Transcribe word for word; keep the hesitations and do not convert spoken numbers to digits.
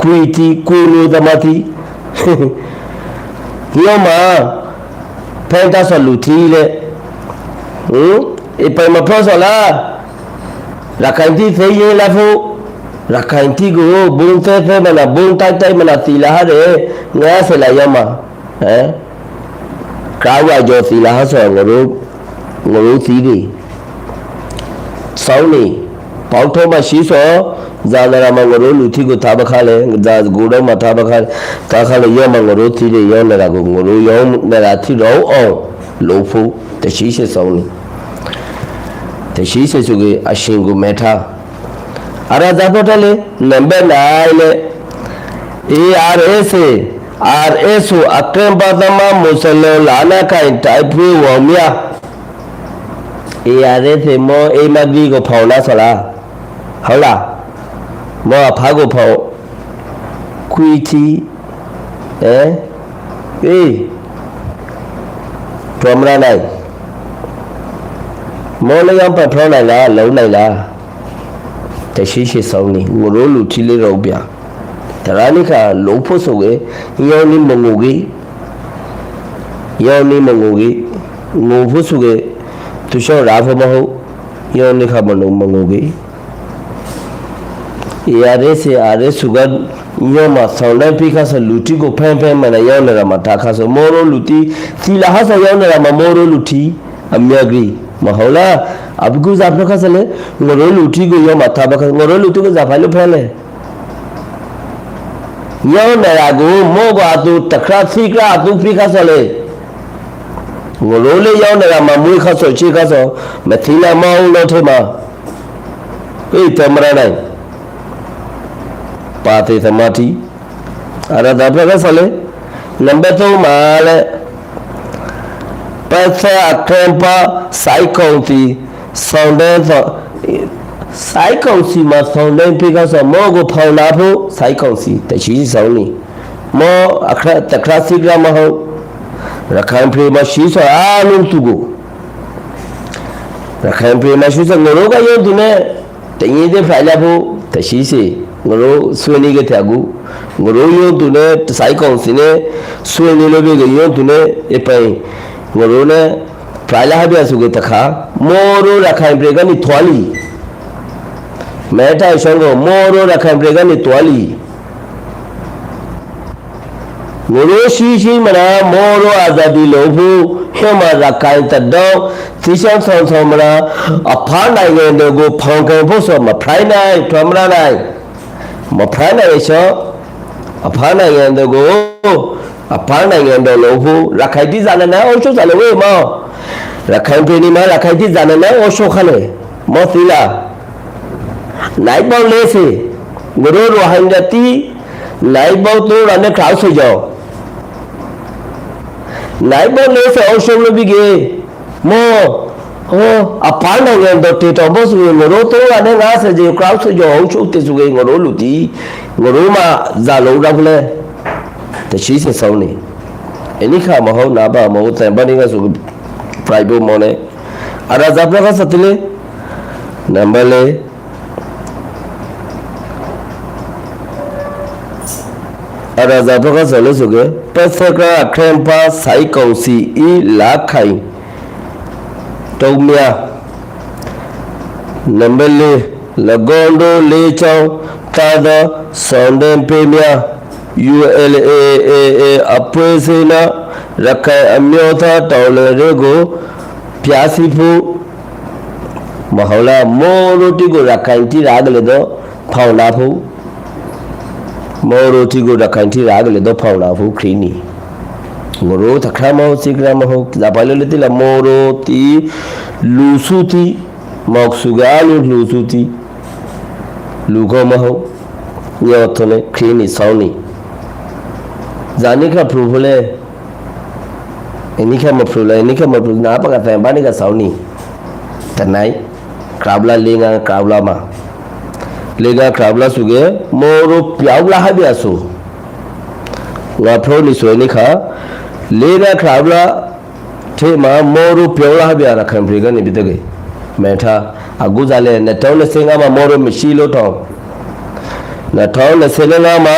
pui thi, kunu tama thi. Hing yo ma, penta so lu thi le. Hmm? Ipai ma pho so la. Rakhai thi the ye la pho. Rakhai thi gu, bung the the mana, bung tai tai mana thi la ha re. Nga se la ya ma. Eh? Kra wa jo thi la ha so ngoro, ngoro thi ri. Sauni, pautho ma si so, jana rama ngoro luthi gu tha bakha le, ja gurau ma tha bakha, tha kha le, yo ma ngoro thi le, yo nara gu ngoro, yo nara thi rao ong, lo phu, te si se sauni. Te si se sugi asing gu metha. Ara japho tha le, nembe nai le, A R S, A R S o akrem badama musalo lana kai tai phu wang mia. A R S mo e magri go phau na sala. Haula. Mo apha go phau. Kuithi. Eh? Eh. Tuamra nai. Mo le yang pa phau nai la, lau nai la. Te si se sauni. Ngoro luthi le rao bia. Tara ni kha lo pho so ge, yao ni mangu ge, yao ni mangu ge, ngu pho so ge, tusa ra pho ma ho, yao ni kha manu mangu ge. Yare se are suga, yao ma saunai pi kha sa luthi go phen phen mana yao na rama tha kha sa moro luthi, thila ha sa yao na rama moro luthi, amya gri, ma ho la, abigu japho kha sa le, ngoro luthi go yao ma tha ba kha, ngoro luthi go japhai lo phen le. Yao nara gu mo go atu takhra thikra atu phi kha sa le. Ngoro le yao nara ma mui kha so, chi kha so, ma thila ma ong no the ma. Ei, tamra nai. Pa te tama thi. Ara da pha kha sa le. Number two ma le. Pasa akrem pa saikong si Songden so, saikong si ma songden pi kha so, mo go phau na phu, saikong si, ta si si song ni. Mo akhra, takhra sikra ma ho, Rakhai Mphroi ma si so, a nung tugu. Rakhai Mphroi ma si so, ngoro ga yon tu ne, ta nyi de phrai la phu, ta si si, ngoro sueni ge thiagu. Ngoro yon tu ne, saikong si ne, sueni lo be ge yon tu ne, epai, ngoro ne, Phrai la ha bia su ge ta kha, moro Rakhai Mphroi ga ni tuali. Methai song go, moro Rakhai Mphroi ga ni tuali. Ngoro si si mana, moro azadi lo phu, hema Rakhai ta dong, tisang song song mana, apha nai nge do go phang khe pho so ma phrai nai, thomra nai. Ma phrai nai so, apha nai nge do go, apha nai nge do lo phu, Rakhai ti zana na, oso zana we ma. Rakhai Mphroi ni ma, Rakhai ti zana na, oso khane. Mo tila. Nai bau le se. Ngoro Rohingya ti, nai bau to ra ne krao so jo. Nai bau le se oso lo bi ge. Mo, o, apha nai nge do te to bo su ngoro to ra ne nga se je krao so jo oso te su ge ngoro luti. Ngoro ma za lo ra le. Te si se sao ni. Ini kha ma ho na ba ma ho te ba ni ga su private mo ne. Ara japra kha sa tile. Number le. Ara japra kha sa le su ge. Pesekra khrempa saikong si i lakhai. Tongmia. Number le. Lagondo le chao. Tada sonden pemia. U L A A A apwe sena Rakhai amyotha taule rego piasi phu. Mahaula moro tigo Rakhai ti ragale do phauna phu. Moro tigo Rakhai ti ragale do phauna phu khrini. Ngoro takhra maho, sikra maho, japailo le tila moro ti lusu ti. Moksuga alu lusu ti. Lugo maho. Nyothone khrini saoni. Jani kha phruphu le. Ini kha ma phru le, ini kha ma phru na pa ka ta bani ka saoni. Tanai. Krabla lenga krabla ma. Lenga krabla suge moro piaula habia su. Nga phro ni soi ni kha. Lenga krabla Thema moro piaula habia Rakhai Mphroi ga ni bitege. Metha, agu jale, na thao na se nga ma moro misi lo thao. Na thao na se le nga ma,